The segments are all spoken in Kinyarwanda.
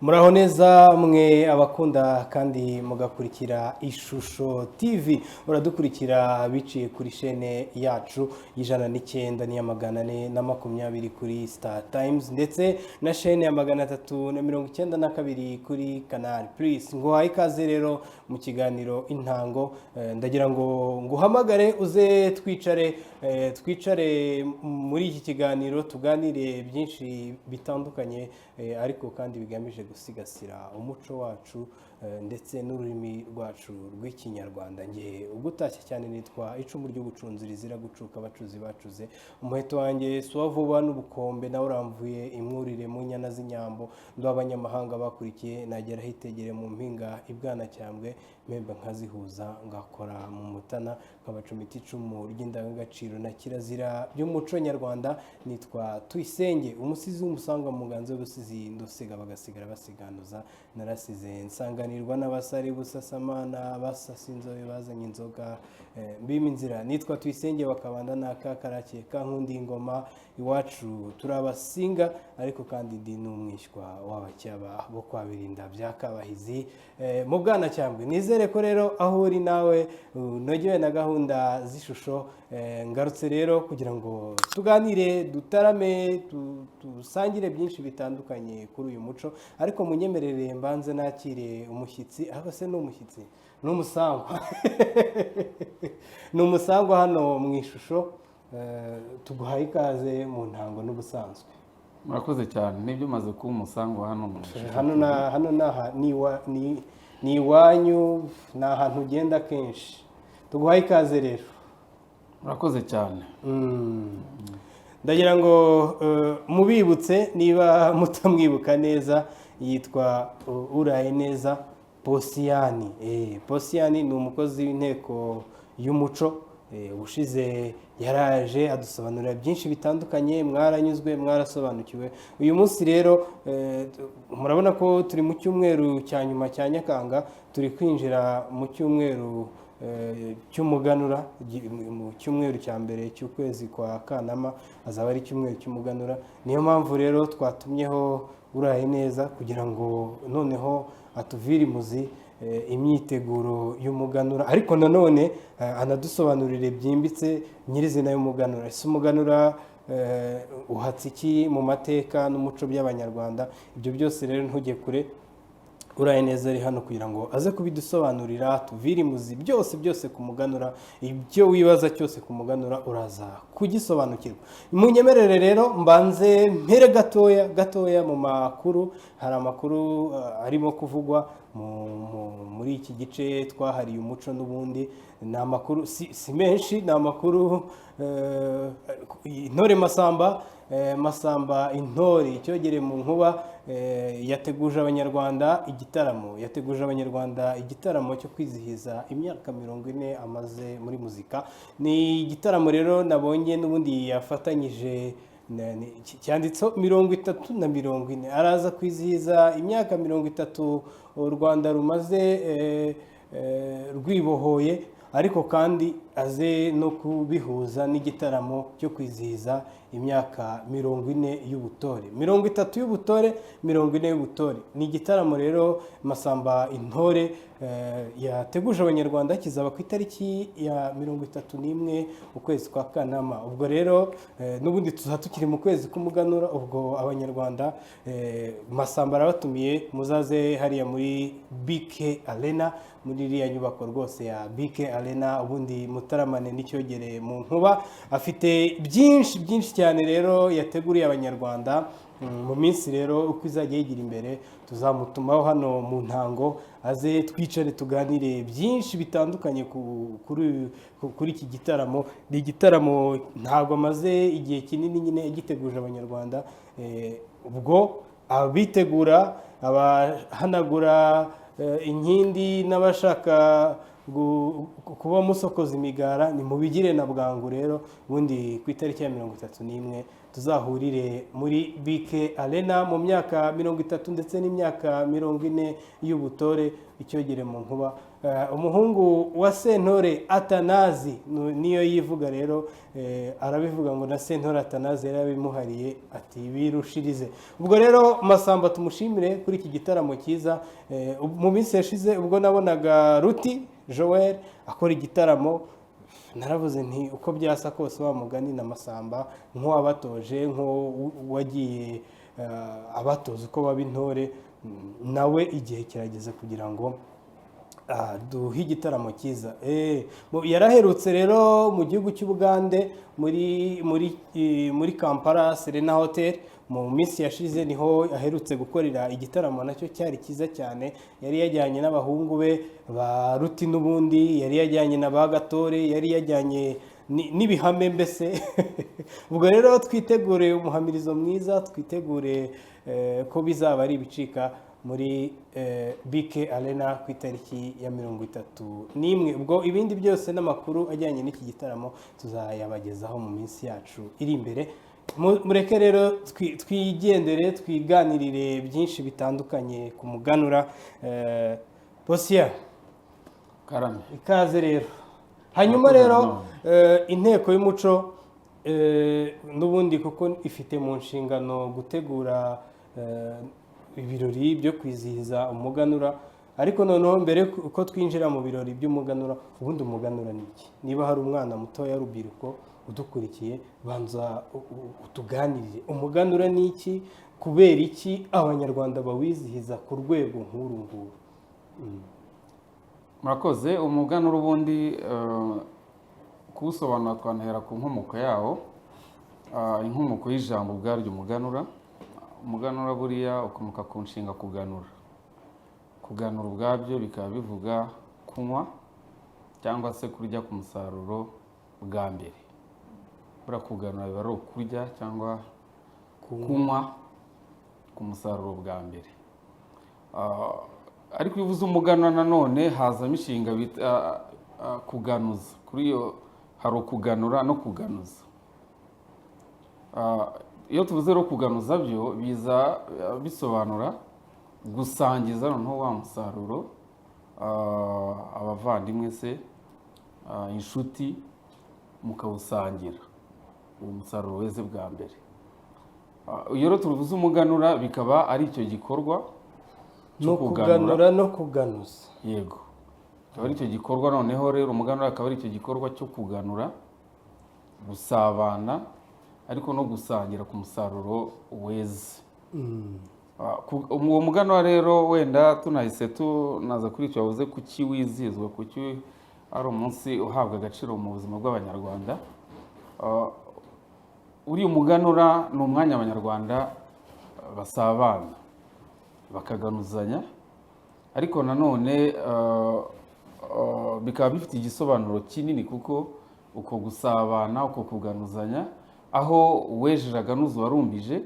Muraho neza mwe abakunda kandi mugakurikira Ishusho TV. Uradukurikira biciye kuri shene yacu y'109 n'iya 420 kuri Star Times, ndetse na shene ya 392 kuri Canal Plus. Nguhaye ikaze rero mu kiganiro Intango. Ndagira ngo nguhamagare uze twicare, twicare muri iki kiganiro, tuganire byinshi bitandukanye, ariko kandi bigamije gusigasira umuco wacu, ndetse n'ururimi rwacu rw'Ikinyarwanda. Nge ugutashye cyane nitwa Icumu ry'Ubucunzi rizira gucuka abacuzi bacuze. Umuheto wanjye si uwa vuba n'ubukombe, nawe uramvuye imwurire mu nyana z'inyambo. Ndo abanyamahanga bakurikiye, nagera hitegere mu mpinga ibwanacyambwe, mpemba nkazihuza, ngakora mu mutana, nkabacumita icumu ry'indangagaciro na kirazira by'umuco nyarwanda. Nitwa Tuyisenge, umusizi w'umusangwa mu nganzo y'ubusizi, ndusiga bagasigara basiganuza. Narasize nsanganirwa n'abasare busasamana, basasa inzobe bazanye inzoga, mbima inzira. Nitwa Tuyisenge bakabanda n'akakarake kankundi ingoma iwacu, turabasinga, ariko kandi ndi n'umwishywa w'abacyaba bo kwa Birinda bya Kabahizi, mu Bwanacyambwe. Nizere ko rero aho uri nawe unogewe na gahunda z'Ishusho. Ngarutse rero kugira ngo tuganire, dutarame, dusangire byinshi bitandukanye kuri uyu muco. Ariko munyemerere mbanze nakire umushyitsi. Aho se ni umushyitsi, ni umusangwa, ni umusangwa hano mu Ishusho. Tuguhaye ikaze mu Ntango n'ubusanzwe. Murakoze cyane. Nibyo, umaze kuba umusangwa hano mu Ishusho. Hano naha ni iwanyu, ni ahantu ugenda kenshi. Tuguhaye ikaze rero. Murakoze cyane. Ndagira ngo mubibutse niba mutamwibuka neza, yitwa Uraye Neza Posiyani. Posiyani ni umukozi w'Inteko y'Umuco. Ubushize yaraje adusobanurira byinshi bitandukanye, mwaranyuzwe, mwarasobanukiwe. Uyu munsi rero, murabona ko turi mu cyumweru cya nyuma cya Nyakanga, turi kwinjira mu cyumweru cy'umuganura. Mu cyumweru cya mbere cy'ukwezi kwa Kanama azaba ari icyumweru cy'umuganura. Niyo mpamvu rero twatumyeho Uraye Neza kugira ngo noneho atuvire imuzi imyiteguro y'umuganura, ariko nanone anadusobanurire byimbitse nyirizina y'umuganura. Ese umuganura uhatse iki mu mateka n'umuco by'Abanyarwanda? Ibyo byose rero, ntujye kure, Uraye Neza ari hano kugira ngo aze kubidusobanurira, tuvire imuzi byose byose ku muganura. Ibyo wibaza cyose ku muganura uraza kugisobanukirwa. Munyemerere rero mbanze mpere gatoya gatoya mu makuru. Hari amakuru arimo kuvugwa muri iki gice twahariye umuco n'ubundi. Ni amakuru si menshi, ni amakuru Intore Masamba, Masamba Intore icyogere mu nkuba, yateguje Abanyarwanda igitaramo, yateguje Abanyarwanda igitaramo cyo kwizihiza imyaka 40 amaze muri muzika. Ni igitaramo rero nabonye n'ubundi yafatanyije cyanditseho 30 na 40. Araza kwizihiza imyaka 30 u Rwanda rumaze rwibohoye, ariko kandi aze no kubihuza n'igitaramo cyo kwizihiza imyaka 40 y'ubutore. 30 y'ubutore, 40 y'ubutore. Ni igitaramo rero Masamba Intore yateguje Abanyarwanda, kizaba ku itariki ya 31 ukwezi kwa Kanama. Ubwo rero n'ubundi tuzaba tukiri mu kwezi k'umuganura. Ubwo Abanyarwanda, Masamba arabatumiye, muzaze hariya muri BK Arena, muri iriya nyubako rwose ya BK Arena, ubundi mutaramane n'icyogere mu nkuba. Afite byinshi byinshi cyane rero yateguriye Abanyarwanda. Mu minsi rero uko izajya yigira imbere, tuzamutumaho hano mu Ntango, aze twicare tuganire byinshi bitandukanye kuri iki gitaramo. Ni igitaramo ntabwo amaze igihe kinini nyine giteguje Abanyarwanda. Ubwo abitegura, abahanagura inkindi n'abashaka kuba musokoza imigara, ni mubigire na bwangu rero. Ubundi ku itariki ya 31. Tuzahurire muri BK Arena mu myaka 30 ndetse n'imyaka 40 y'ubutore, icyogere mu nkuba. Umuhungu wa Sentore Atanazi niyo yivuga rero, arabivuga ngo na Sentore Atanazi yarabimuhariye, ati birushirize. Ubwo rero Masamba tumushimire kuri iki gitaramo cyiza. Mu minsi yashize ubwo nabonaga Ruti Joel akora igitaramo, naravuze nti uko byasa kose, wa mugani na Masamba nk'uwabatoje, nk'uwagiye abatoza uko baba intore, nawe igihe kirageze kugira ngo duhe igitaramo cyiza. Yaraherutse rero mu gihugu cy'Ubugande, muri Kampala, Serena Hotel, mu minsi yashize niho aherutse gukorera igitaramo, nacyo cyari cyiza cyane. Yari yajyanye n'abahungu be ba Ruti, n'ubundi yari yajyanye na ba Gatore, yari yajyanye n'ibihame mbese. Ubwo rero twitegure umuhamirizo mwiza, twitegure ko bizaba ari ibicika muri BK Arena ku itariki ya 31. Ubwo ibindi byose n'amakuru ajyanye n'iki gitaramo tuzayabagezaho mu minsi yacu iri imbere. Mureke rero twigendere, twiganirire byinshi bitandukanye ku muganura. Bosiya. Karame. Ikaze rero. Hanyuma Murakoze. rero Nanone. Inteko y'umuco n'ubundi kuko ifite mu nshingano gutegura ibirori byo kwizihiza umuganura, ariko noneho mbere ko twinjira mu birori by'umuganura, ubundi umuganura ni iki? Niba hari umwana mutoya w'urubyiruko udukurikiye, banza utuganirire: umuganura ni iki? Kubera iki Abanyarwanda bawizihiza ku rwego nk'uru nguru? Murakoze. Umuganura ubundi kuwusobanura twanahera ku nkomoko yawo. Inkomoko y'ijambo ubwaryo umuganura. Umuganura buriya ukomoka ku nshinga kuganura. Kuganura ubwabyo bikaba bivuga kunywa cyangwa se kurya ku musaruro bwa mbere. Buriya kuganura biba ari ukurya cyangwa kunywa ku musaruro bwa mbere. Ariko iyo uvuze umuganura nanone hazamo inshinga bita kuganuza. Kuri iyo hari ukuganura no kuganuza. Iyo tuvuze rero kuganuza, byo biza bisobanura gusangiza noneho wa musaruro abavandimwe se, inshuti, mukawusangira uwo musaruro weze bwa mbere. Iyo rero tuvuze umuganura bikaba ari icyo gikorwa cyo No kuganura no kuganuza. Yego, akaba ari icyo gikorwa. Noneho rero umuganura akaba ari icyo gikorwa cyo kuganura, gusabana, ariko no gusangira ku musaruro weze. Uwo muganura rero, wenda tunahise tunaza kuri icyo wavuze, kuki wizihizwa, kuki ari umunsi uhabwa agaciro mu buzima bw'Abanyarwanda. Uriya umuganura ni umwanya Abanyarwanda basabana, bakaganuzanya, ariko nanone bikaba bifite igisobanuro kinini, kuko uko gusabana, uko kuganuzanya, aho uwejeje aganuza uwarumbije,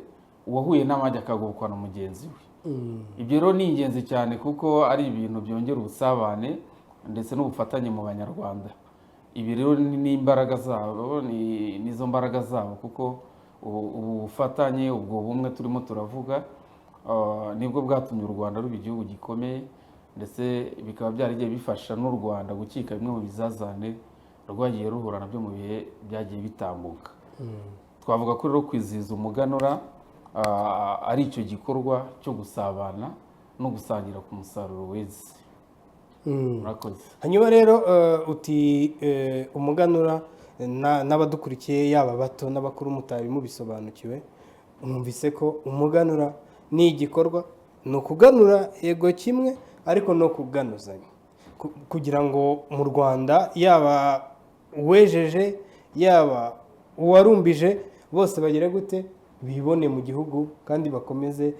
uwahuye n'amage akagobokwa na mugenzi we. Ibyo rero ni ingenzi cyane, kuko ari ibintu byongera ubusabane ndetse n'ubufatanye mu Banyarwanda. Ibi rero ni n'imbaraga zabo, ni nizo mbaraga zabo, kuko ubu bufatanye, ubwo bumwe turimo turavuga, nibwo bwatumye u Rwanda ruba igihugu gikomeye, ndetse bikaba byaragiye bifasha n'u Rwanda gukika bimwe mu bizazane rwagiye ruhura nabyo mu bihe byagiye bitambuka. Twavuga ko rero kwizihiza umuganura ari icyo gikorwa cyo gusabana no gusangira ku musaruro weze. Murakoze. Hanyuma rero uti umuganura, n'abadukurikiye, yaba bato n'abakuru mutari mubisobanukiwe, mwumvise ko umuganura ni igikorwa, ni ukuganura, yego kimwe, ariko no kuganuzanya kugira ngo mu Rwanda yaba uwejeje, yaba uwarumbije, bose bagere gute bibone mu gihugu kandi bakomeze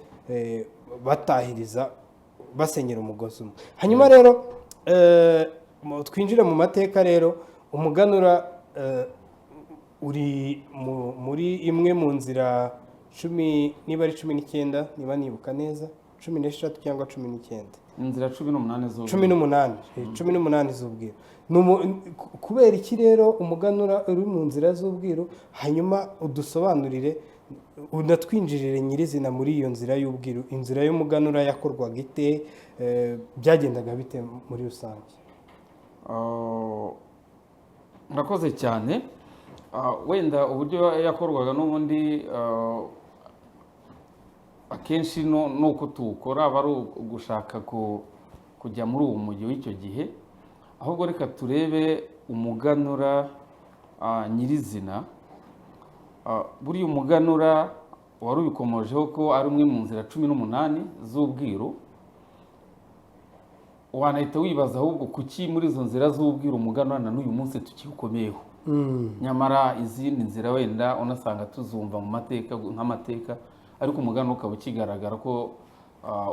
batahiriza, basenyera umugozi umwe. Hanyuma rero twinjire mu mateka rero. Umuganura uri muri imwe mu nzira cumi, niba ari 19, niba nibuka neza, 13 cyangwa 19. Inzira 18 z'ubu. 18, 18 z'ubwiru. Kubera iki rero umuganura uri mu nzira z'ubwiru? Hanyuma udusobanurire Unatwinjirire nyirizina muri iyo nzira y'ubwiru, inzira y'umuganura yakorwaga ite, byagendaga bite muri rusange? Murakoze cyane. Wenda uburyo yakorwaga n'ubundi, akenshi nuko tuwukora aba ari ugushaka kujya muri uwo mujyi w'icyo gihe. Ahubwo reka turebe umuganura nyirizina. Buriya umuganura wari ubikomojeho ko ari umwe mu nzira 18 z'ubwiru. Wanahita wibaza ahubwo kuki muri izo nzira z'ubwiru umuganura na n'uyu munsi tukiwukomeyeho, nyamara izindi nzira wenda unasanga tuzumva mu mateka nk'amateka, ariko umuganura ukaba ukigaragara ko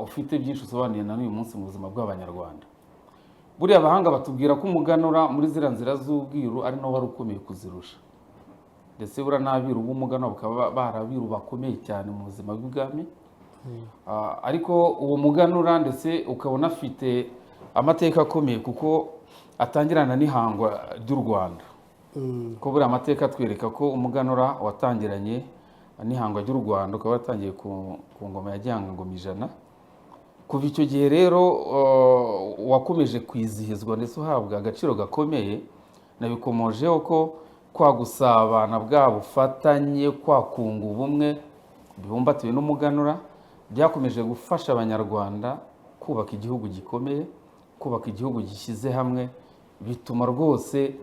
ufite byinshi usobanuye na n'uyu munsi mu buzima bw'Abanyarwanda. Buriya abahanga batubwira ko umuganura muri ziriya nzira z'ubwiru ari nawo wari ukomeye kuzirusha, ndetse buriya n'abiru b'umuganura bakaba bari abiru bakomeye cyane mu buzima bw'ubwami. Ariko uwo muganura ndetse ukaba unafite amateka akomeye, kuko atangirana n'ihangwa ry'u Rwanda, ko buriya amateka atwereka ko umuganura watangiranye n'ihangwa ry'u Rwanda, ukaba watangiye ku ngoma ya Gihanga Ngoma Ijana. Kuva icyo gihe rero wakomeje kwizihizwa ndetse uhabwa agaciro gakomeye. Nabikomojeho ko kwa gusabana, bwa bufatanye, kwa kunga ubumwe bibumbatiwe n'umuganura byakomeje gufasha Abanyarwanda kubaka igihugu gikomeye, kubaka igihugu gishyize hamwe, bituma rwose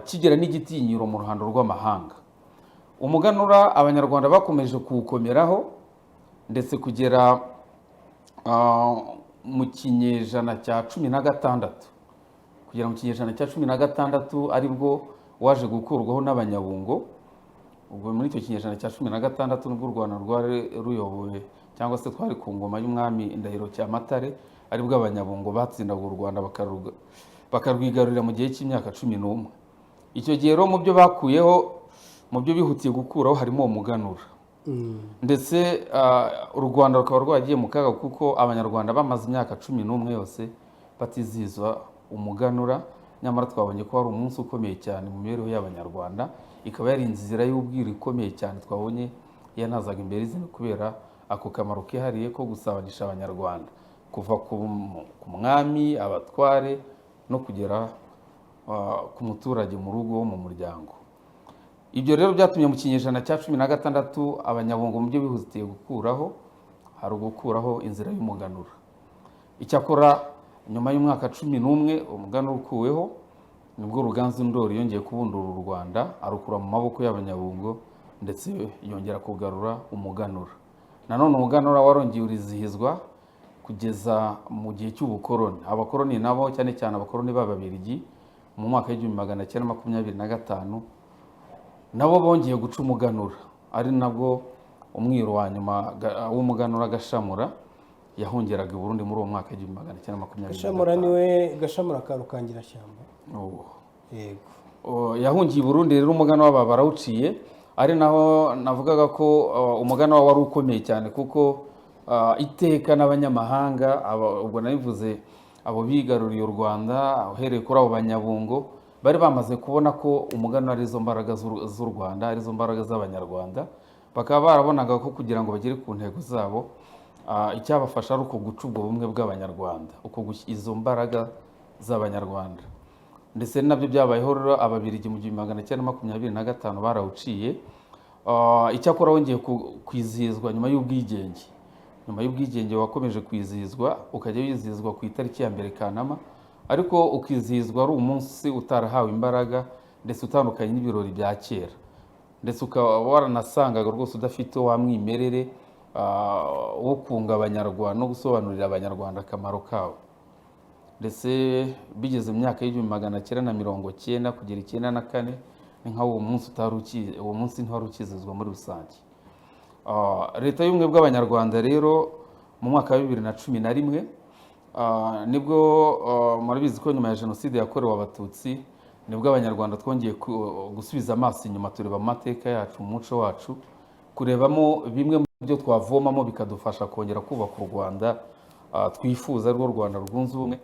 kigira n'igitinyiro mu ruhando rw'amahanga. Umuganura Abanyarwanda bakomeje kuwukomeraho ndetse kugera mu kinyejana cya 16, kugera mu kinyejana cya 16 aribwo waje gukurwaho n'Abanyabungo. Ubwo muri icyo kinyejana cya 16 nibwo u Rwanda rwari ruyobowe, cyangwa se twari ku ngoma y'umwami Ndahiro Cyamatare, aribwo Abanyabungo batsindaga u Rwanda bakarwigarurira mu gihe cy'imyaka 11. Icyo gihe rero mu byo bakuyeho, mu byo bihutiye gukuraho, harimo uwo muganura. Ndetse u Rwanda rukaba rwaragiye mu kaga, kuko Abanyarwanda bamaze imyaka 11 yose batizihiza umuganura, nyamara twabonye ko wari umunsi ukomeye cyane mu mibereho y'Abanyarwanda, ikaba yari inzira y'ubwiru ikomeye cyane twabonye yanazaga imbere izina kubera ako kamaro kihariye ko gusabanisha Abanyarwanda kuva ku mwami, abatware, no kugera ku muturage mu rugo, mu muryango. Ibyo rero byatumye mu kinyejana cya 16 Abanyabungo mu byo bihutiye gukuraho hari ugukuraho inzira y'umuganura. Icyakora nyuma y'umwaka 11 umuganura ukuweho, nibwo Ruganzu Ndoli yongeye kubundura u Rwanda, arukura mu maboko y'Abanyabungo, ndetse yongera kugarura umuganura. Nanone umuganura warongeye urizihizwa kugeza mu gihe cy'ubukoroni. Abakoroni nabo, cyane cyane abakoroni b'Ababiligi, mu mwaka w'1925 nabo bongeye guca umuganura, ari nabwo umwiru wa nyuma w'umuganura Gashamura yahungeraga i Burundi muri uwo mwaka w'igihumbi magana cyenda makumyabiri na Gashamura gatanu. Niwe Gashamura ka Rukangirashyamba? Oh. Yego. Oh, yahungiye i Burundi rero umuganura wabo barawuciye, ari naho navugaga ko umuganura wari ukomeye cyane, kuko iteka n'abanyamahanga ubwo nabivuze abo bigaruriye u Rwanda, uhereye kuri abo Banyabungo, bari bamaze kubona ko umuganura ari zo mbaraga z'u Rwanda, ari zo mbaraga z'Abanyarwanda, bakaba barabonaga ko kugira ngo bagere ku ntego zabo, icyabafasha ari uko guca ubwo bumwe bw'Abanyarwanda, uko izo mbaraga z'Abanyarwanda. Ndetse nabyo byabayeho rero, Ababiligi mu 1925 barawuciye. Icyakora wongeye kwizihizwa nyuma y'ubwigenge. Nyuma y'ubwigenge wakomeje kwizihizwa, ukajya wizihizwa ku itariki ya 1 Kanama, ariko ukizihizwa ari umunsi utarahawe imbaraga, ndetse utandukanye n'ibirori bya kera, ndetse ukaba waranasangaga rwose udafite wa mwimerere wo kunga Abanyarwanda no gusobanurira Abanyarwanda akamaro kawo. Ndetse bigeze mu myaka y'1990 kugera 94, ni nk'aho uwo munsi utari uwo munsi ntiwari ukizihizwa muri rusange. Leta y'Ubumwe bw'Abanyarwanda rero mu mwaka wa 2011, nibwo, murabizi ko nyuma ya Jenoside yakorewe Abatutsi nibwo Abanyarwanda twongeye gusubiza amaso inyuma, tureba amateka yacu, mu muco wacu, kurebamo bimwe mu byo twavomamo bikadufasha kongera kubaka u Rwanda twifuza, rwo Rwanda rwunze ubumwe,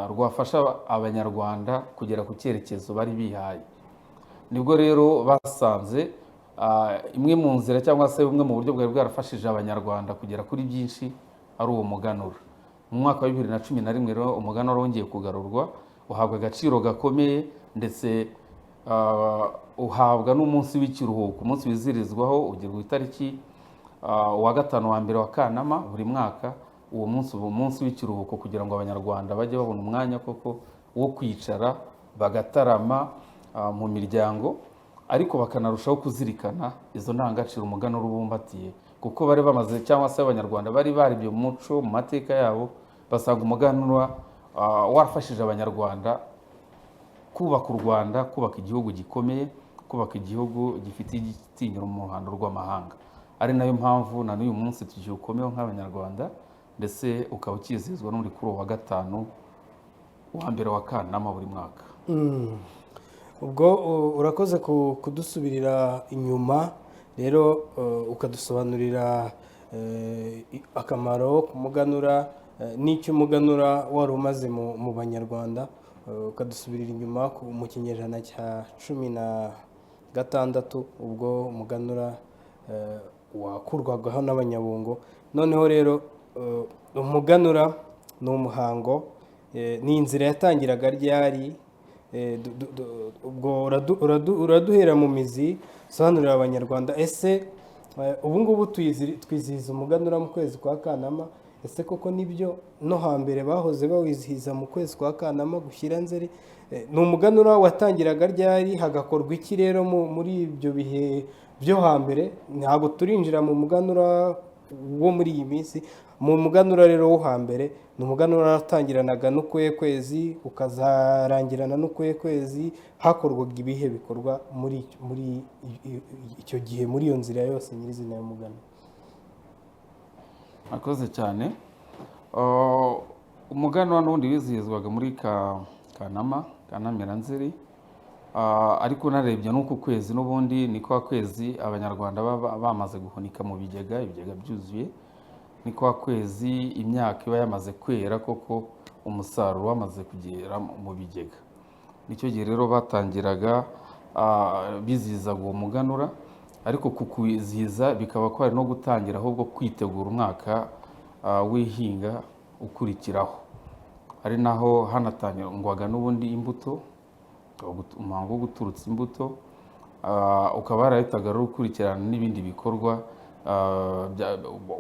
rwafasha Abanyarwanda kugera ku cyerekezo bari bihaye. Nibwo rero basanze imwe mu nzira cyangwa se bumwe mu buryo bwari bwarafashije Abanyarwanda kugera kuri byinshi ari uwo muganura. Mu mwaka wa 2011 rero umuganura wongeye kugarurwa, uhabwa agaciro gakomeye, ndetse uhabwa n'umunsi w'ikiruhuko, umunsi wizihirizwaho ugirwa itariki uwa gatanu wa mbere wa Kanama buri mwaka. Uwo munsi uba umunsi w'ikiruhuko kugira ngo Abanyarwanda bajye babona umwanya koko wo kwicara bagatarama mu miryango, ariko bakanarushaho kuzirikana izo ndangagaciro umuganura ubumbatiye, kuko bari bamaze, cyangwa se Abanyarwanda bari baribye mu muco, mu mateka yabo, basanga umuganura warafashije Abanyarwanda kubaka u Rwanda, kubaka igihugu gikomeye, kubaka igihugu gifite igitinyiro mu ruhando rw'amahanga. Ari nayo mpamvu na n'uyu munsi tugiwukomeho nk'Abanyarwanda, ndetse ukaba ukizihizwa n'uri kuri uwo wa gatanu wa mbere wa Kanama buri mwaka. Ubwo urakoze kudusubirira inyuma rero, ukadusobanurira akamaro k'umuganura n'icyo umuganura wari umaze mu Banyarwanda, ukadusubirira inyuma mu kinyejana cya 16, ubwo umuganura wakurwagaho n'Abanyabungo. Noneho rero umuganura ni umuhango, ni inzira yatangiraga ryari? Ubwo uraduhera mu mizi, usobanurira Abanyarwanda. Ese ubu ngubu twizihiza umuganura mu kwezi kwa Kanama, ese koko nibyo no hambere bahoze bawizihiza mu kwezi kwa Kanama gushyira Nzeri? Ni umuganura watangiraga ryari, hagakorwa iki rero muri ibyo bihe byo hambere? Ntabwo turinjira mu muganura wo muri iyi minsi. Mu muganura rero wo hambere, ni umuganura watangiranaga n'ukuhe kwezi, ukazarangirana n'ukuhe kwezi? Hakorwaga ibihe bikorwa muri icyo gihe, muri iyo nzira yose nyirizina y'umuganura? Akoze cyane. Umuganura n'ubundi wizihizwaga muri Kanama, Kanamira, Nzeri. Ariko unarebye n'uku kwezi, n'ubundi ni kwa kwezi Abanyarwanda baba bamaze guhunika mu bigega, ibigega byuzuye. Ni kwa kwezi imyaka iba yamaze kwera koko, umusaruro wamaze kugera mu bigega. Nicyo gihe rero batangiraga bizihizaga uwo muganura, ariko kuwizihiza bikaba kwari no gutangira ahubwo kwitegura umwaka w'ihinga ukurikiraho, ari naho hanatangwaga n'ubundi imbuto, umuhango wo guturutsa imbuto, ukaba warahitaga rero ukurikirana n'ibindi bikorwa.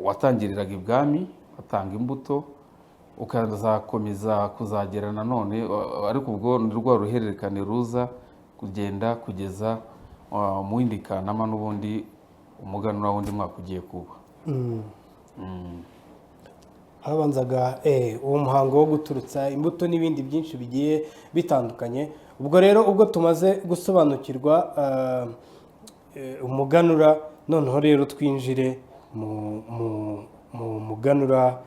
Watangiriraga ibwami batanga imbuto, ukazakomeza kuzagera nanone, ariko ubwo ni rwa ruhererekane ruza kugenda kugeza mu yindi Kanama, n'ubundi umuganura w'undi mwaka ugiye kuba. Habanzaga uwo muhango wo guturutsa imbuto n'ibindi byinshi bigiye bitandukanye. Ubwo rero ubwo tumaze gusobanukirwa umuganura, noneho rero twinjire mu muganura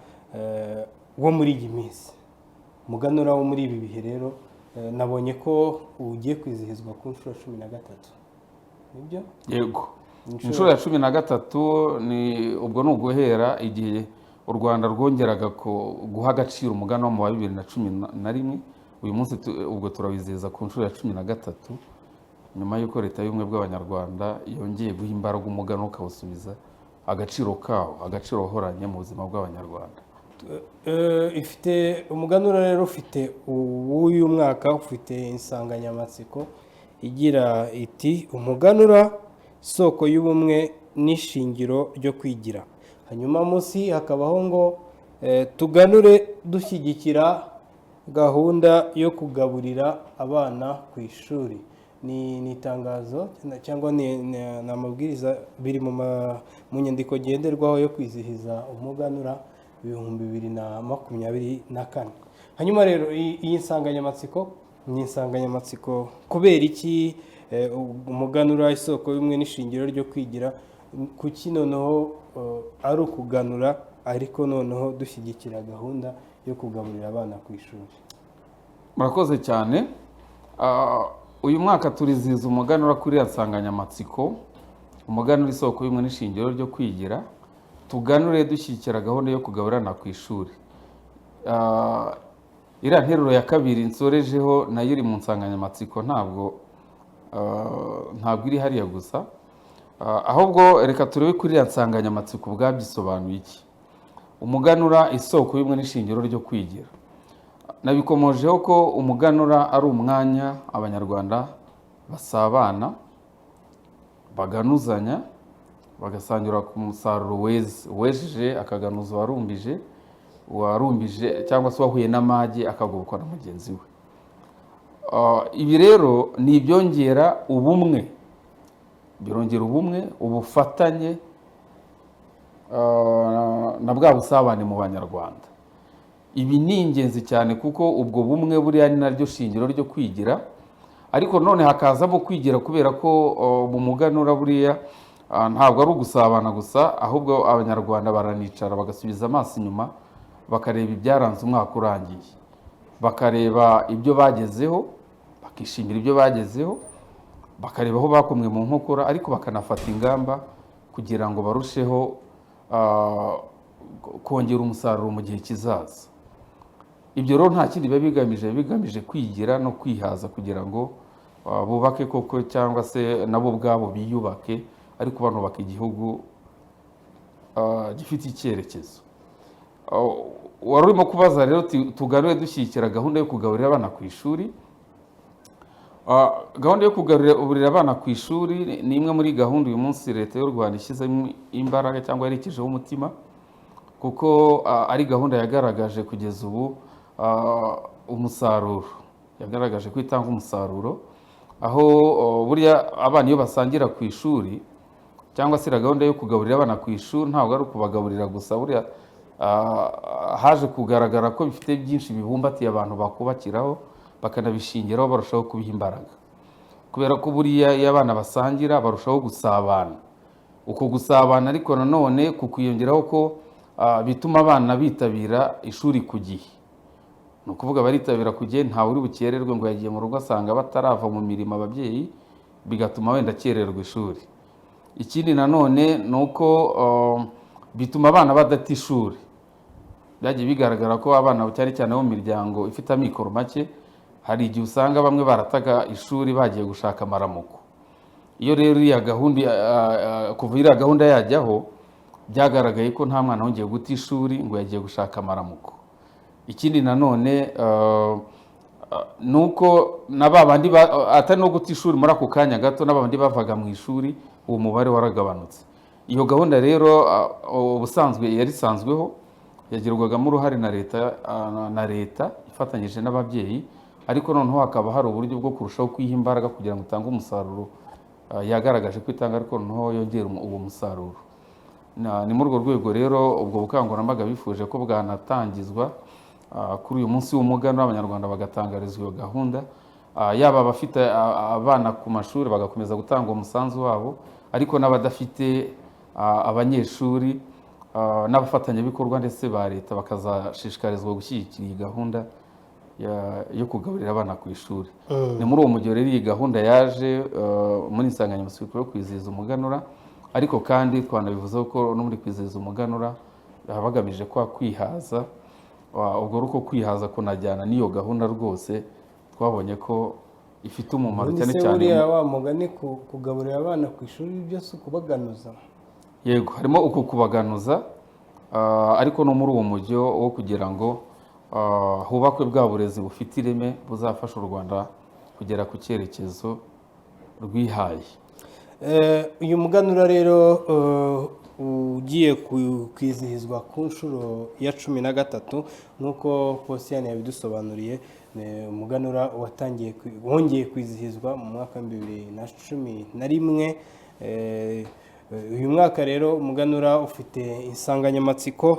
wo muri iyi minsi, umuganura wo muri ibi bihe. Rero nabonye ko ugiye kwizihizwa ku nshuro 13, nibyo? Yego. Inshuro ya 13 ni ubwo, ni uguhera igihe u Rwanda rwongeraga guha agaciro umuganura mu wa 2011. Uyu munsi ubwo turawizihiza ku nshuro ya 13, nyuma y'uko Leta y'Ubumwe bw'Abanyarwanda yongeye guha imbaraga umuganura, ukawusubiza agaciro kawo, agaciro wahoranye mu buzima bw'Abanyarwanda. Ifite umuganura rero ufite uw'uyu mwaka ufite insanganyamatsiko igira iti: "Umuganura, isoko y'ubumwe n'ishingiro ryo kwigira." Hanyuma munsi hakabaho ngo "Tuganure dushyigikira gahunda yo kugaburira abana ku ishuri." Ni itangazo cyangwa ni amabwiriza biri mu nyandiko ngenderwaho yo kwizihiza umuganura 2024. Hanyuma rero iyi nsanganyamatsiko ni insanganyamatsiko kubera iki? Umuganura, isoko y'ubumwe n'ishingiro ryo kwigira, kuki noneho ari ukuganura, ariko noneho dushyigikira gahunda yo kugaburira abana ku ishuri? Murakoze cyane. Uyu mwaka turizihiza umuganura kuri iriya nsanganyamatsiko: "Umuganura, isoko y'ubumwe n'ishingiro ryo kwigira, tuganure dushyigikira gahunda yo kugaburana ku ishuri." Iriya nteruro ya kabiri nsorejeho nayo iri mu nsanganyamatsiko, ntabwo iri hariya gusa. Ahubwo reka turebe kuri iriya nsanganyamatsiko ubwabyo isobanuye iki. Umuganura, isoko y'ubumwe n'ishingiro ryo kwigira. Nabikomojeho ko umuganura ari umwanya Abanyarwanda basabana, baganuzanya, bagasangira ku musaruro weze. Uwejeje akaganuza uwarumbije, uwarumbije cyangwa se uwahuye n'amage akagobokwa na mugenzi we. Ibi rero ni ibyongera ubumwe, birongera ubumwe, ubufatanye na bwa busabane mu Banyarwanda. Ibi ni ingenzi cyane kuko ubwo bumwe buriya ni naryo shingiro ryo kwigira. Ariko none hakazamo kwigira kubera ko mu muganura buriya ntabwo ari ugusabana gusa, ahubwo Abanyarwanda baranicara bagasubiza amaso inyuma, bakareba ibyaranze umwaka urangiye, bakareba ibyo bagezeho, bakishimira ibyo bagezeho, bakareba aho bakomwe mu nkokora, ariko bakanafata ingamba kugira ngo barusheho kongera umusaruro mu gihe kizaza. Ibyo rero nta kindi biba bigamije, biba bigamije kwigira no kwihaza kugira ngo bubake koko, cyangwa se nabo ubwabo biyubake, ariko banubaka igihugu gifite icyerekezo. Wari urimo kubaza rero uti, tugarure dushyigikira gahunda yo kugaburira abana ku ishuri. Gahunda yo kugaburira abana ku ishuri ni imwe muri gahunda uyu munsi Leta y'u Rwanda ishyizemo imbaraga cyangwa yerekejeho umutima, kuko ari gahunda yagaragaje kugeza ubu umusaruro, yagaragaje ko itanga umusaruro, aho buriya abana iyo basangira ku ishuri, cyangwa se iriya gahunda yo kugaburira abana ku ishuri, ntabwo ari ukubagaburira gusa. Buriya haje kugaragara ko bifite byinshi bibumbatiye abantu bakubakiraho, bakanabishingiraho, barushaho kubiha imbaraga, kubera ko buriya iyo abana basangira barushaho gusabana. Uko gusabana ariko nanone kukwiyongeraho ko bituma abana bitabira ishuri ku gihe. Ni ukuvuga baritabira ku gihe, ntawe uri bukererwe ngo yagiye mu rugo asanga batarava mu mirimo ababyeyi, bigatuma wenda akererwa ishuri. Ikindi nanone ni uko bituma abana badata ishuri. Byagiye bigaragara ko abana, cyane cyane bo mu miryango ifite amikoro make, hari igihe usanga bamwe barataga ishuri bagiye gushaka amaramuko. Iyo rero iriya gahunda, kuva iriya gahunda yajyaho, byagaragaye ko nta mwana wongeye guta ishuri ngo yagiye gushaka amaramuko. Ikindi nanone ni uko na ba bandi atari no guta ishuri muri ako kanya gato, na ba bandi bavaga mu ishuri, uwo mubare waragabanutse. Iyo gahunda rero ubusanzwe yari isanzweho, yagirwagamo uruhare na leta, na leta ifatanyije n'ababyeyi, ariko noneho hakaba hari uburyo bwo kurushaho kuyiha imbaraga kugira ngo utange umusaruro. Yagaragaje ko itanga, ariko noneho yongera uwo musaruro. Ni muri urwo rwego rero ubwo bukangurambaga bifuje ko bwanatangizwa kuri uyu munsi w'umuganura, Abanyarwanda bagatangarizwa iyo gahunda. Yaba abafite abana ku mashuri bagakomeza gutanga umusanzu wabo, ariko n'abadafite abanyeshuri n'abafatanyabikorwa ndetse ba leta bakazashishikarizwa gushyigikira iyi gahunda yo kugaburira abana ku ishuri. Ni muri uwo mujyo rero iyi gahunda yaje muri insanganyamatsiko yo kwizihiza umuganura. Ariko kandi twanabivuzeho ko no muri kwizihiza umuganura baba bagamije kwa kwihaza. Ubwo ari uko kwihaza kunajyana n'iyo gahunda rwose twabonye ko ifite umumaro Ubundi cyane se cyane. Buriya wa mugani kugaburira abana ku ishuri byose ukubaganuza? Yego, harimo uku kubaganuza, ariko no muri uwo mujyo wo kugira ngo hubakwe bwa burezi bufite ireme buzafasha u Rwanda kugera ku cyerekezo rwihaye. Uyu muganura rero ugiye kwizihizwa ku nshuro ya 13, nk'uko Posiyani yabidusobanuriye, ni umuganura watangiye wongeye kwizihizwa mu mwaka wa 2011. Uyu mwaka rero umuganura ufite insanganyamatsiko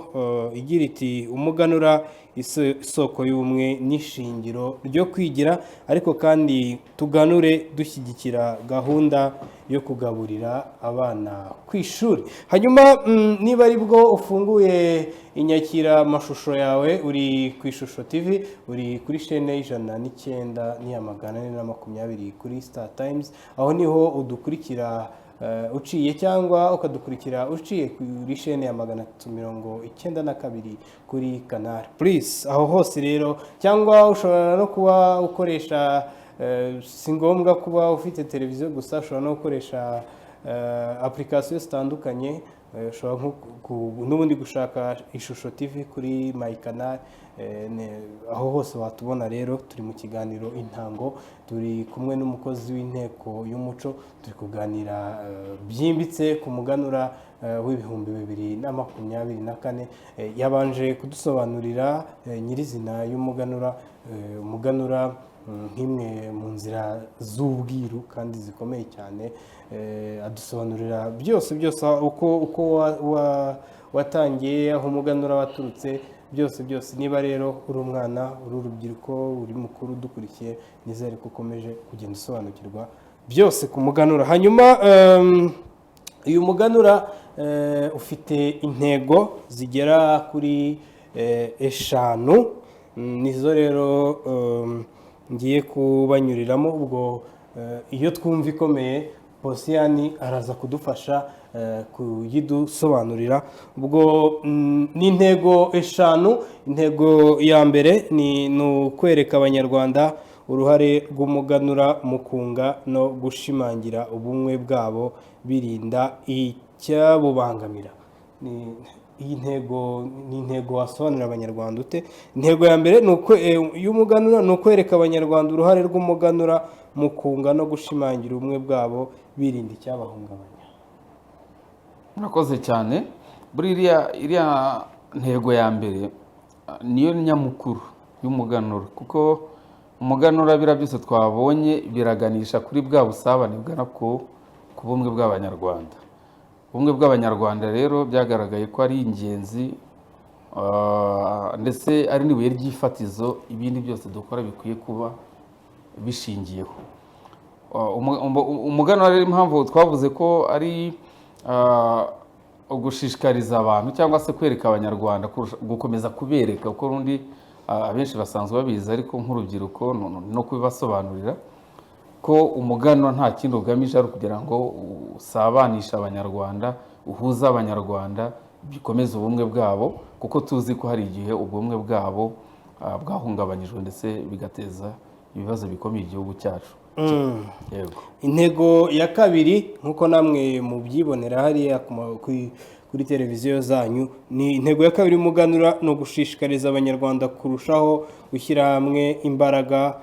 igira iti: "Umuganura, isoko y'ubumwe n'ishingiro ryo kwigira", ariko kandi tuganure dushyigikira gahunda yo kugaburira abana ku ishuri. Hanyuma niba ari bwo ufunguye inyakiramashusho yawe, uri ku Ishusho TV, uri kuri shene 109 n'iya 420 kuri Star Times, aho niho udukurikira uciye, cyangwa ukadukurikira uciye kuri shene ya 392 kuri Canal Plus. Aho hose rero, cyangwa ushobora no kuba ukoresha, si ngombwa kuba ufite televiziyo gusa, ushobora no gukoresha application zitandukanye. Ushobora nko n'ubundi gushaka Ishusho TV kuri My Canal, aho hose watubona. Rero turi mu kiganiro Intango, turi kumwe n'umukozi w'Inteko y'Umuco, turi kuganira byimbitse ku muganura w'2024. Yabanje kudusobanurira nyirizina y'umuganura, umuganura nk'imwe mu nzira z'ubwiru kandi zikomeye cyane. Adusobanurira byose byose, uko watangiye, aho umuganura waturutse, byose byose. Niba rero uri umwana, uri urubyiruko, uri mukuru dukurikiye, nizere ko ukomeje kugenda usobanukirwa byose ku muganura. Hanyuma uyu muganura ufite intego zigera kuri 5. Nizo rero ngiye kubanyuriramo. Ubwo iyo twumva ikomeye, Posiyani araza kudufasha kuyidusobanurira. Ubwo ni intego 5. Intego ya mbere ni ukwereka Abanyarwanda uruhare rw'umuganura mu kunga no gushimangira ubumwe bwabo, birinda icyabubangamira. Iyi ntego ni intego wasobanurira Abanyarwanda ute? Intego ya mbere ni uko y'umuganura ni ukwereka Abanyarwanda uruhare rw'umuganura mu kunga no gushimangira ubumwe bwabo, birinda icyabahungabanya. Murakoze cyane. Buri iriya ntego ya mbere niyo nyamukuru y'umuganura, kuko umuganura biriya byose twabonye biraganisha kuri bwa busabane bugana ku bumwe bw'Abanyarwanda. Ubumwe bw'Abanyarwanda rero byagaragaye ko ari ingenzi, ndetse ari n'ibuye ry'ifatizo ibindi byose dukora bikwiye kuba bishingiyeho. Umuganura rero, impamvu twavuze ko ari ugushishikariza abantu cyangwa se kwereka Abanyarwanda, gukomeza kubereka, kuko urundi abenshi basanzwe babizi, ariko nk'urubyiruko no kubibasobanurira ko umuganura nta kindi ugamije ari ukugira ngo usabanishe Abanyarwanda, uhuze Abanyarwanda, bikomeze ubumwe bwabo, kuko tuzi ko hari igihe ubumwe bwabo bwahungabanyijwe, ndetse bigateza ibibazo bikomeye igihugu cyacu. Yego. Intego ya kabiri, nk'uko namwe mubyibonera hariya kuri televiziyo zanyu, ni intego ya kabiri y'umuganura ni ugushishikariza Abanyarwanda kurushaho gushyira hamwe imbaraga,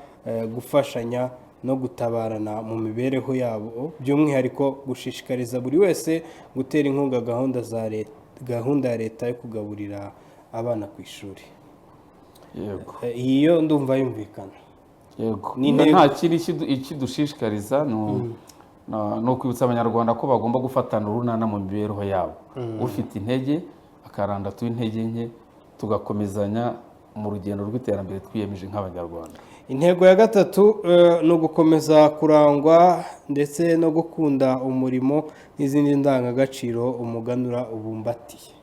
gufashanya no gutabarana mu mibereho yabo, by'umwihariko gushishikariza buri wese gutera inkunga gahunda za leta, gahunda ya leta yo kugaburira abana ku ishuri. Yego. Iyi yo ndumva yumvikana. Yego. Ni intego. Nta kindi ikidushishikariza ni ukwibutsa Abanyarwanda ko bagomba gufatana urunana mu mibereho yabo, ufite intege akaranda intege nke, tugakomezanya mu rugendo rw'iterambere twiyemeje nk'Abanyarwanda. Intego ya gatatu ni ugukomeza kurangwa ndetse no gukunda umurimo n'izindi ndangagaciro umuganura ubumbatiye.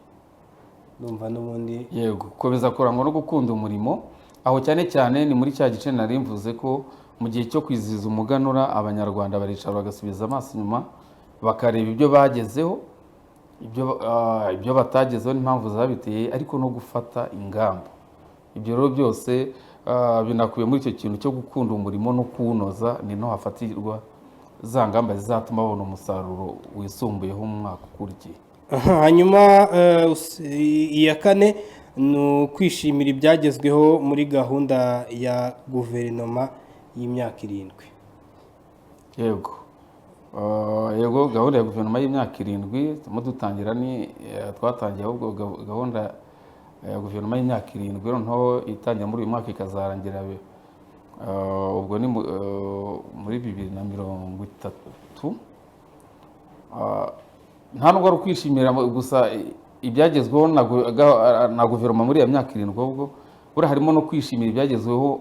Ndumva n'ubundi. Yego, gukomeza kurangwa no gukunda umurimo, aho cyane cyane ni muri cya gice nari mvuze ko mu gihe cyo kwizihiza umuganura Abanyarwanda baricara bagasubiza amaso inyuma, bakareba ibyo bagezeho, ibyo batagezeho n'impamvu zabiteye, ariko no gufata ingamba. Ibyo rero byose binakubiye muri icyo kintu cyo gukunda umurimo no kuwunoza. Ni no hafatirwa za ngamba zizatuma babona umusaruro wisumbuyeho mu mwaka ukurikiye. Aha, hanyuma iya kane ni ukwishimira ibyagezweho muri gahunda ya guverinoma y'imyaka 7. Yego. Yego, gahunda ya guverinoma y'imyaka 7 turimo dutangira, ni twatangiye ahubwo gahunda ya guverinoma y'imyaka 7, noneho itangira muri uyu mwaka ikazarangira ubwo ni muri 2030. Nta nubwo ari ukwishimira gusa ibyagezweho na guverinoma muri iyo myaka 7, ahubwo buriya harimo no kwishimira ibyagezweho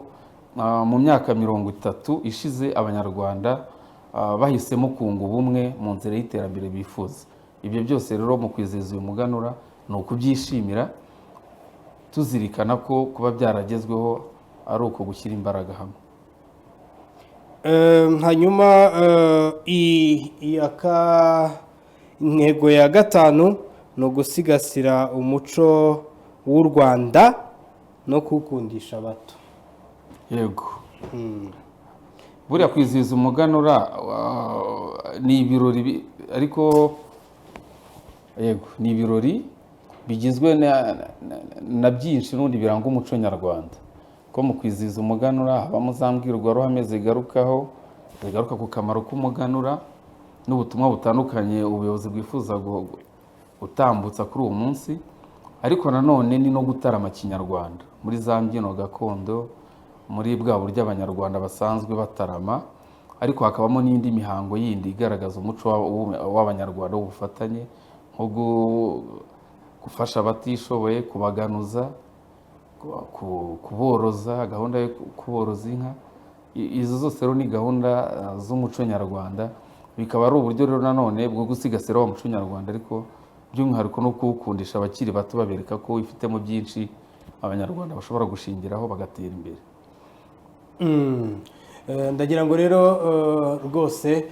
mu myaka 30 ishize Abanyarwanda bahisemo kunga ubumwe mu nzira y'iterambere bifuza. Ibyo byose rero mu kwizihiza uyu muganura ni ukubyishimira, tuzirikana ko kuba byaragezweho ari uko gushyira imbaraga hamwe. Hanyuma intego ya gatanu ni ugusigasira umuco w'u Rwanda no kuwukundisha abato. Yego. Buriya kwizihiza umuganura ni ibirori ariko yego ni ibirori bigizwe na byinshi n'ubundi biranga umuco nyarwanda, ko mu kwizihiza umuganura habamo za mbwirwaruhame zigaruka ku kamaro k'umuganura n'ubutumwa butandukanye ubuyobozi bwifuza gutambutsa kuri uwo munsi. Ariko nanone ni no gutarama kinyarwanda muri za mbyino gakondo, muri bwa buryo Abanyarwanda basanzwe batarama, ariko hakabamo n'indi mihango yindi igaragaza umuco w'Abanyarwanda w'ubufatanye, nko gufasha abatishoboye, kubaganuza, kuboroza, gahunda yo kuboroza inka. Izo zose rero ni gahunda z'umuco nyarwanda, bikaba ari uburyo rero nanone bwo gusigasira wa muco nyarwanda, ariko by'umwihariko no kuwukundisha abakiri bato, babereka ko wifitemo byinshi Abanyarwanda bashobora gushingiraho bagatera imbere. Ndagira ngo rero rwose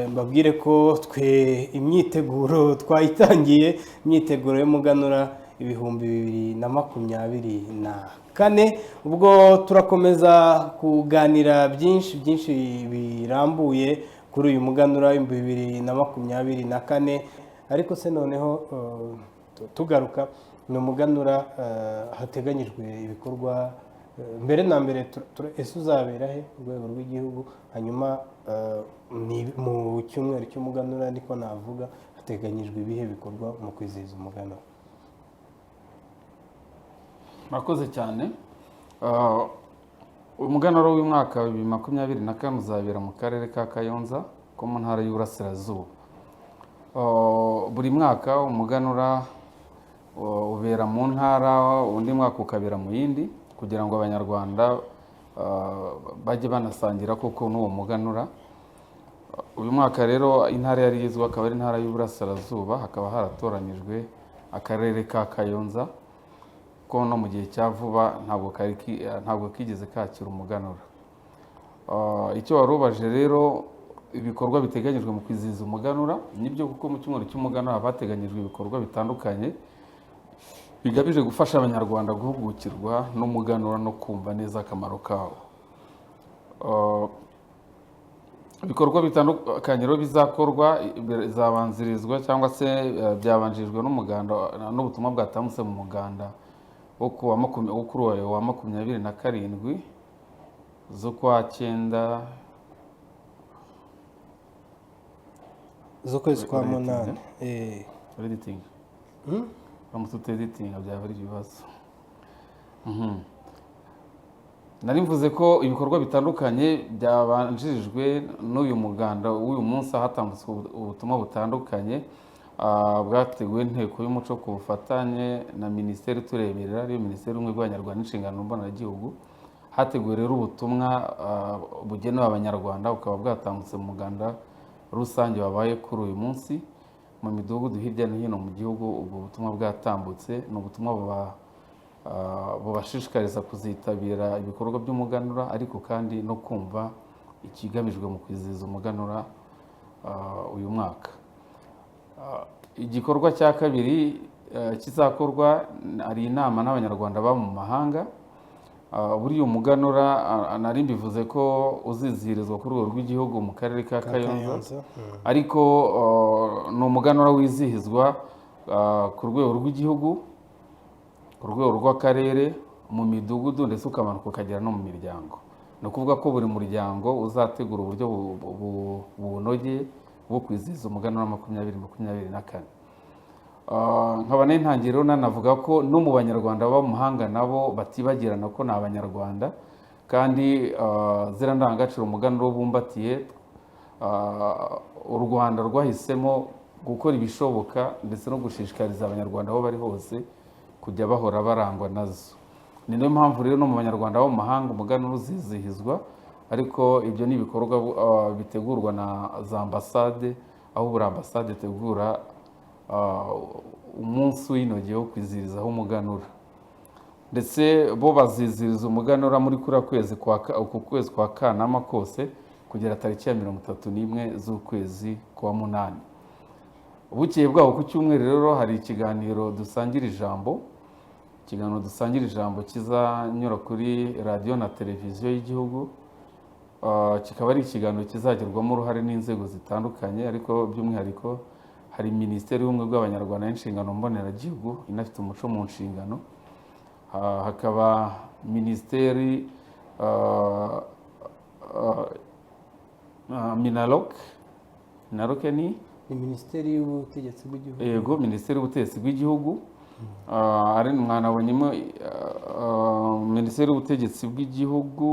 mbabwire ko twe imyiteguro twayitangiye, imyiteguro y'umuganura 2024. Ubwo turakomeza kuganira byinshi byinshi birambuye kuri uyu muganura 2024. Ariko se noneho tugaruka ni umuganura, hateganyijwe ibikorwa mbere na mbere ese uzabera he ku rwego rw'igihugu? Hanyuma ni mu cyumweru cy'umuganura niko navuga, hateganyijwe ibihe bikorwa mu kwizihiza umuganura? Murakoze cyane. Umuganura w'umwaka wa 2024 uzabera mu karere ka Kayonza ko mu ntara y'Uburasirazuba. Buri mwaka umuganura ubera mu ntara, undi mwaka ukabera mu yindi, kugira ngo Abanyarwanda bajye banasangira koko n'uwo muganura. Uyu mwaka rero intara yari igizwe akaba ari intara y'Uburasirazuba, hakaba haratoranyijwe akarere ka Kayonza, ko no mu gihe cya vuba ntabwo kigeze kakira umuganura. Icyo wari ubaje rero, ibikorwa biteganyijwe mu kwizihiza umuganura, nibyo kuko mu cyumweru cy'umuganura haba hateganyijwe ibikorwa bitandukanye bigamije gufasha Abanyarwanda guhugukirwa n'umuganura no kumva neza akamaro kawo. Ibikorwa bitandukanye rero bizakorwa bizabanzirizwa cyangwa se byabanjirijwe n'umuganda n'ubutumwa bwatambutse mu muganda wo kuri uyu wa 27 z'ukwa cyenda. Z'ukwezi kwa Urayitinze? munani. Editing. Uramutse uteditinga byaba ari ibibazo. Nari mvuze ko ibikorwa bitandukanye byabanjirijwe n'uyu muganda w'uyu munsi, hatambutse ubutumwa butandukanye bwateguwe n'Inteko y'Umuco ku bufatanye na Minisiteri itureberera, ariyo Minisiteri y'Ubumwe bw'Abanyarwanda n'Inshingano Mboneragihugu. Hateguwe rero ubutumwa bugenewe Abanyarwanda, bukaba bwatambutse mu muganda rusange wabaye kuri uyu munsi mu midugudu hirya no hino mu gihugu. Ubwo butumwa bwatambutse ni ubutumwa bubashishikariza kuzitabira ibikorwa by'umuganura, ariko kandi no kumva ikigamijwe mu kwizihiza umuganura uyu mwaka. Igikorwa cya kabiri kizakorwa hari inama n'Abanyarwanda baba mu mahanga. Buriya umuganura nari mbivuze ko uzizihirizwa ku rwego rw'igihugu mu karere ka Kayonza, Kayonza. Ariko ni umuganura wizihizwa ku rwego rw'igihugu, ku rwego rw'akarere, mu midugudu, ndetse ukamanuka ukagera no mu miryango. Ni ukuvuga ko buri muryango uzategura uburyo buwunogeye bwo kwizihiza umuganura 2024. Nkaba n'intangiriro nanavuga ko no mu Banyarwanda baba mu mahanga nabo batibagirana ko ni Abanyarwanda, kandi ziriya ndangagaciro umuganura bumbatiye, u Rwanda rwahisemo gukora ibishoboka ndetse no gushishikariza Abanyarwanda aho bari hose kujya bahora barangwa nazo. Ni nayo mpamvu rero no mu Banyarwanda bo mu mahanga umuganura uzizihizwa, ariko ibyo ni ibikorwa bitegurwa na za ambasade, aho buri ambasade itegura umunsi w'inogeye wo kwizihirizaho umuganura, ndetse bo bazizihiriza umuganura muri kuriya kwezi kwa uku kwezi kwa Kanama kose kugera tariki ya 31 z'ukwezi kwa munani. Bukeye bwaho ku cyumweru rero hari ikiganiro Dusangira Ijambo, ikiganiro Dusangira Ijambo kizanyura kuri radiyo na televiziyo y'igihugu. Kikaba ari ikiganiro kizagirwamo uruhare n'inzego zitandukanye, ariko by'umwihariko hari Minisiteri y'Ubumwe bw'Abanyarwanda n'Inshingano Mboneragihugu inafite umuco mu nshingano. Hakaba Minisiteri MINALOC. MINALOC ni Ni Minisiteri y'Ubutegetsi bw'Igihugu. Yego, Minisiteri y'Ubutegetsi bw'Igihugu. Ari mwanabonyemo Minisiteri y'Ubutegetsi bw'Igihugu,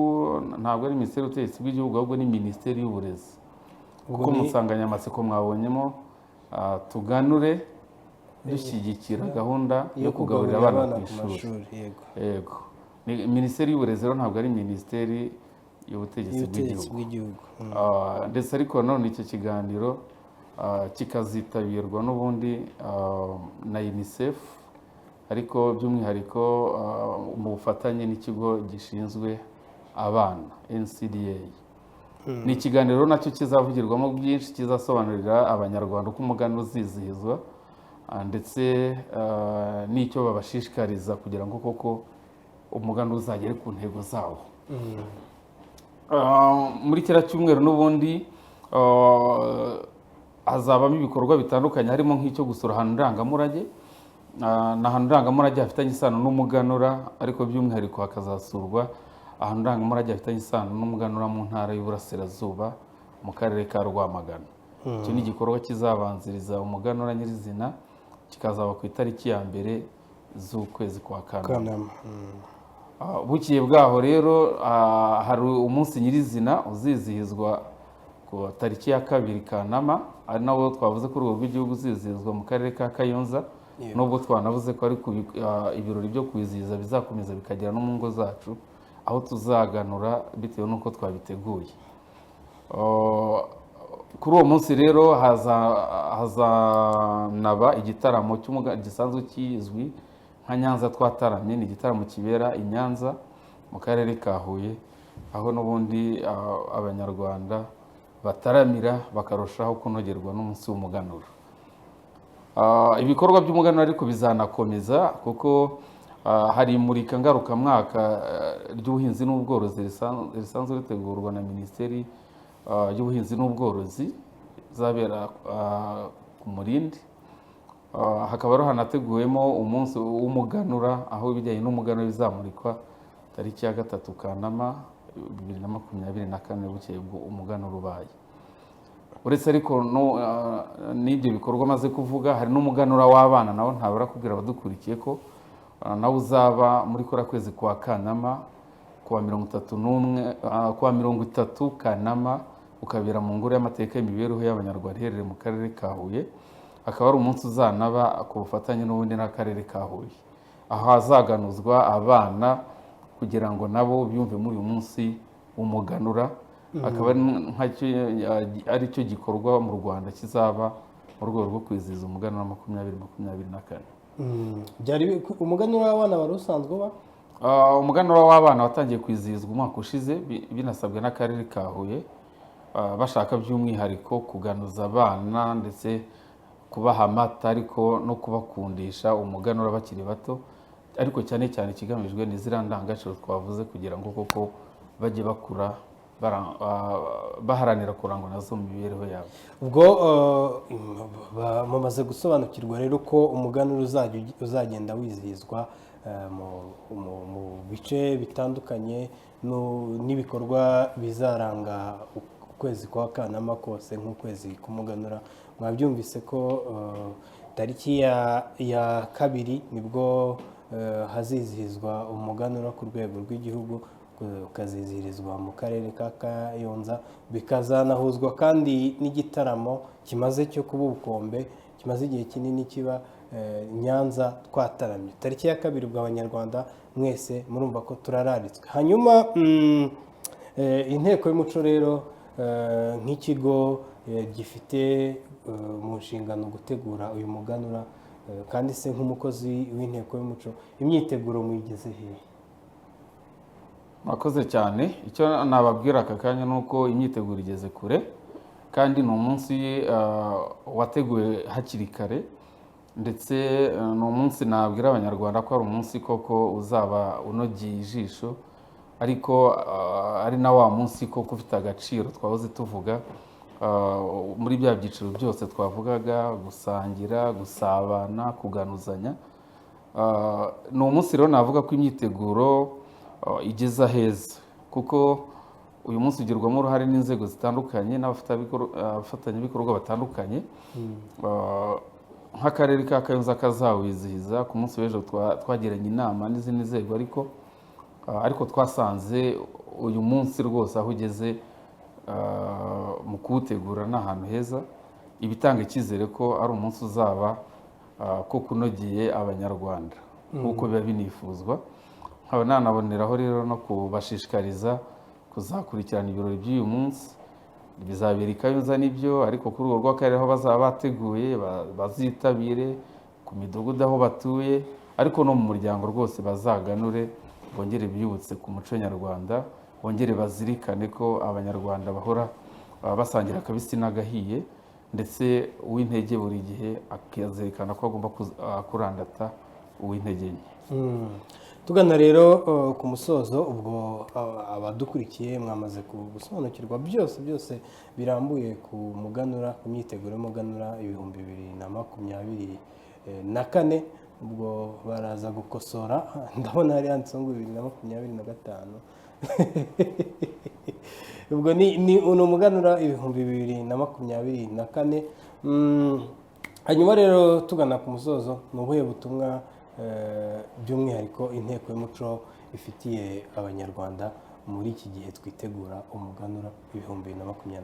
ntabwo ari Minisiteri y'Ubutegetsi bw'Igihugu, ahubwo ni Minisiteri y'Uburezi, Ubwo kuko mu nsanganyamatsiko mwabonyemo tuganure dushyigikira gahunda yo kugaburira abana ku ishuri. Mashuri, yego. Yego. Ni Minisiteri y'Uburezi rero, ntabwo ari Minisiteri y'Ubutegetsi y'Ubutegetsi bw'Igihugu. bw'Igihugu. Ndetse ariko nanone icyo kiganiro kikazitabirwa n'ubundi na UNICEF, ariko by'umwihariko mu bufatanye n'ikigo gishinzwe abana, NCDA. Ni ikiganiro nacyo kizavugirwamo byinshi, kizasobanurira Abanyarwanda uko umuganura uzizihizwa, ndetse n'icyo babashishikariza kugira ngo koko umuganura uzagere ku ntego zawo. Muri kiriya cyumweru n'ubundi hazabamo ibikorwa bitandukanye, harimo nk'icyo gusura ahantu ndangamurage. Ni ahantu ndangamurage hafitanye isano n'umuganura, ariko by'umwihariko hakazasurwa ahantu ndangamurage hafitanye isano n'umuganura mu Ntara y'Uburasirazuba, mu Karere ka Rwamagana. Icyo ni igikorwa kizabanziriza umuganura nyirizina, kikazaba ku itariki ya 1 z'ukwezi kwa Kanama. Kanama. Bukeye bwaho rero hari umunsi nyirizina uzizihizwa ku tariki ya 2 Kanama, ari nawo twavuze ko urwego rw'igihugu uzizihizwa mu Karere ka Kayonza. Nubwo twanavuze ko ariko ibirori byo kwizihiza bizakomeza bikagera no mu ngo zacu, aho tuzaganura bitewe n'uko twabiteguye. Kuri uwo munsi rero hazanaba igitaramo gisanzwe kizwi nka Nyanza Twataramye. Ni igitaramo kibera i Nyanza mu Karere ka Huye, aho n'ubundi Abanyarwanda bataramira bakarushaho kunogerwa n'umunsi w'umuganura. Ibikorwa by'umuganura ariko bizanakomeza, kuko hari imurika ngarukamwaka ry'ubuhinzi n'ubworozi risanzwe ritegurwa na Minisiteri y'Ubuhinzi n'Ubworozi, izabera ku Murindi. Hakaba rero hanateguwemo umunsi w'umuganura, aho ibijyanye n'umuganura bizamurikwa tariki ya 3 Kanama 2024, bukeye bwo umuganura ubaye. Uretse ariko n'ibyo bikorwa maze kuvuga, hari n'umuganura w'abana nawo ntabura kubwira abadukurikiye ko nawo uzaba muri kuriya kwezi kwa Kanama, kuwa 31, kuwa 30 Kanama, ukabera mu Ngoro y'Amateka y'Imibereho y'Abanyarwanda iherereye mu Karere ka Huye. Akaba ari umunsi uzanaba ku bufatanye n'ubundi n'Akarere ka Huye, aho hazaganuzwa abana kugira ngo nabo biyumve muri uyu munsi w'umuganura. Akaba ari nkacyo ari cyo gikorwa mu Rwanda kizaba mu rwego rwo kwizihiza umuganura 2024. Umuganura w'abana wari usanzwe uba? Umuganura w'abana watangiye kwizihizwa umwaka ushize, binasabwe n'Akarere ka Huye, bashaka by'umwihariko kuganuza abana ndetse kubaha amata, ariko no kubakundisha umuganura bakiri bato. Ariko cyane cyane ikigamijwe ni ziriya ndangagaciro twavuze, kugira ngo koko bajye bakura baharanira kurangwa nazo mu mibereho yabo. Ubwo mumaze gusobanukirwa rero ko umuganura uzagenda wizihizwa mu bice bitandukanye n'ibikorwa bizaranga ukwezi kwa Kanama kose nk'ukwezi k'umuganura. Mwabyumvise ko tariki ya 2 nibwo hazizihizwa umuganura ku rwego rw'igihugu, ukazizihirizwa mu Karere ka Kayonza, bikazanahuzwa kandi n'igitaramo kimaze cyo kuba ubukombe, kimaze igihe kinini kiba, Nyanza Twataramye, tariki ya 2. Ubwo Abanyarwanda mwese murumva ko turararitswe. Hanyuma Inteko y'Umuco rero, nk'ikigo gifite mu nshingano gutegura uyu muganura, kandi se nk'umukozi w'Inteko y'Umuco, imyiteguro muyigeze hehe? Murakoze cyane. Icyo nababwira aka kanya ni uko imyiteguro igeze kure, kandi ni umunsi wateguwe hakiri kare. Ndetse ni umunsi nabwira Abanyarwanda ko ari umunsi koko uzaba unogeye ijisho. Ariko ari na wa munsi koko ufite agaciro twahoze tuvuga muri bya byiciro byose twavugaga: gusangira, gusabana, kuganuzanya. Ni umunsi rero navuga ko imyiteguro igeze aheza, kuko uyu munsi ugirwamo uruhare n'inzego zitandukanye n'abafatanyabikorwa batandukanye. Nk'akarere ka Kayonza kazawizihiza ku munsi w'ejo, twagiranye inama n'izindi nzego, ariko twasanze uyu munsi rwose aho ugeze mu kuwutegura ni ahantu heza, ibitanga icyizere ko ari umunsi uzaba ko kunogeye Abanyarwanda nk'uko biba binifuzwa. Nkaba nanaboneraho rero no kubashishikariza kuzakurikirana ibirori by'uyu munsi. Bizabera i Kayonza nibyo, ariko kuri urwo rw'akarere aho bazaba bateguye bazitabire, ku midugudu aho batuye, ariko no mu muryango rwose bazaganure, bongere biyibutse ku muco nyarwanda, bongere bazirikane ko Abanyarwanda bahora basangira akabisi n'agahiye, ndetse uw'intege buri gihe akazirikana ko agomba kurandata uw'intege nke. Tugana rero ku musozo, ubwo abadukurikiye mwamaze gusobanukirwa byose byose birambuye ku muganura, ku myiteguro y'umuganura 2024. Ubwo baraza gukosora, ndabona hari handitseho ngo 2025. Ubwo ni umuganura 2024. Hanyuma rero tugana ku musozo, ni ubuhe butumwa by'umwihariko Inteko y'Umuco ifitiye Abanyarwanda muri iki gihe twitegura umuganura 2024?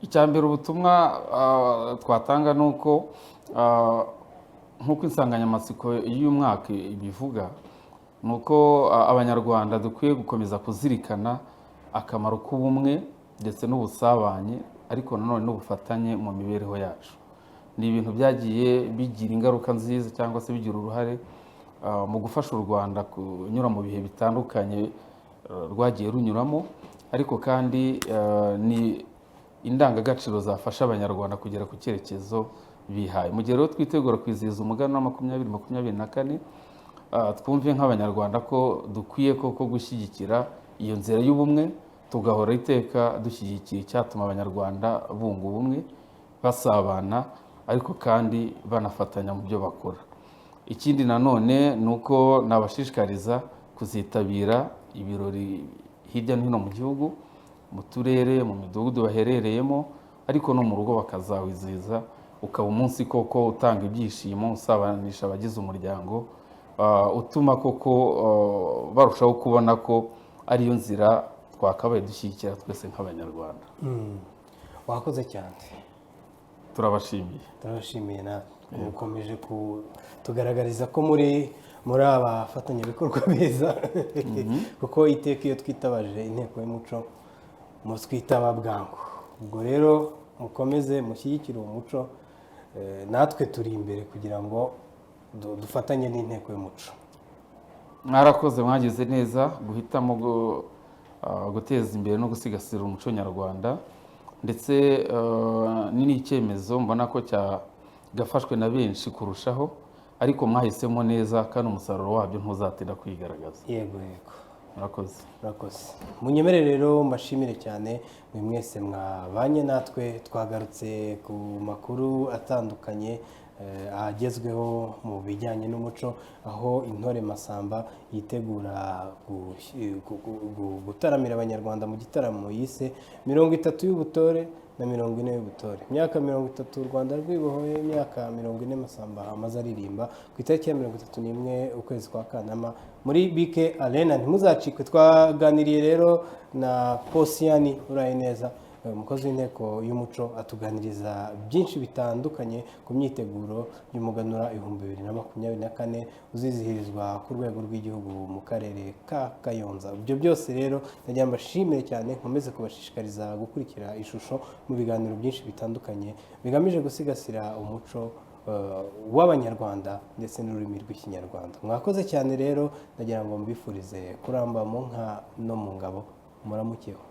Icya mbere, ubutumwa twatanga ni uko nk'uko insanganyamatsiko y'uyu mwaka ibivuga, ni uko Abanyarwanda dukwiye gukomeza kuzirikana akamaro k'ubumwe ndetse n'ubusabane, ariko nanone n'ubufatanye mu mibereho yacu. Ni ibintu byagiye bigira ingaruka nziza cyangwa se bigira uruhare mu gufasha u Rwanda kunyura mu bihe bitandukanye rwagiye runyuramo, ariko kandi ni indangagaciro zafasha Abanyarwanda kugera ku cyerekezo bihaye. Mu gihe rero twitegura kwizihiza umuganura 2024, twumve nk'Abanyarwanda ko dukwiye koko gushyigikira iyo nzira y'ubumwe, tugahora iteka dushyigikiye icyatuma Abanyarwanda bunga ubumwe, basabana, ariko kandi banafatanya mu byo bakora. Ikindi nanone ni uko nabashishikariza kuzitabira ibirori hirya no hino mu gihugu, mu turere, mu midugudu baherereyemo, ariko no mu rugo bakazawizihiza, ukaba umunsi koko utanga ibyishimo, usabanisha abagize umuryango, utuma koko barushaho kubona ko ariyo nzira twakabaye dushyigikira twese nk'Abanyarwanda. Wakoze cyane. Turabashimiye. Turabashimiye natwe, mukomeje kutugaragariza ko muri abafatanyabikorwa beza, kuko iteka iyo twitabaje Inteko y'Umuco mutwitaba bwangu. Ubwo rero mukomeze mushyigikire uwo muco, natwe turi imbere kugira ngo dufatanye n'Inteko y'Umuco. Mwarakoze, mwagize neza guhitamo guteza imbere no gusigasira umuco nyarwanda, ndetse ni n'icyemezo mbona ko cyagafashwe na benshi kurushaho, ariko mwahisemo neza kandi umusaruro wabyo ntuzatinda kwigaragaza. Yego. Murakoze. Murakoze. Munyemere rero mbashimire cyane mwe mwese mwabanye natwe. Twagarutse ku makuru atandukanye agezweho mu bijyanye n'umuco, aho Intore Masamba yitegura gutaramira Abanyarwanda mu gitaramo yise 30 y'ubutore na 40 y'ubutore. Imyaka 30 u Rwanda rwibohoye, imyaka 40 Masamba amaze aririmba, ku itariki ya 31 ukwezi kwa Kanama muri BK Arena. Ntimuzacikwe. Twaganiriye rero na Posiyani Urayeneza, umukozi w'Inteko y'Umuco, atuganiriza byinshi bitandukanye ku myiteguro y'umuganura 2024 uzizihirizwa ku rwego rw'igihugu mu karere ka Kayonza. Ibyo byose rero ndagira mbashimire cyane, nkomeze kubashishikariza gukurikira Ishusho mu biganiro byinshi bitandukanye bigamije gusigasira umuco w'Abanyarwanda ndetse n'ururimi rw'Ikinyarwanda. Mwakoze cyane rero, ndagira ngo mbifurize kuramba mu nka no mu ngabo. Muramukeho.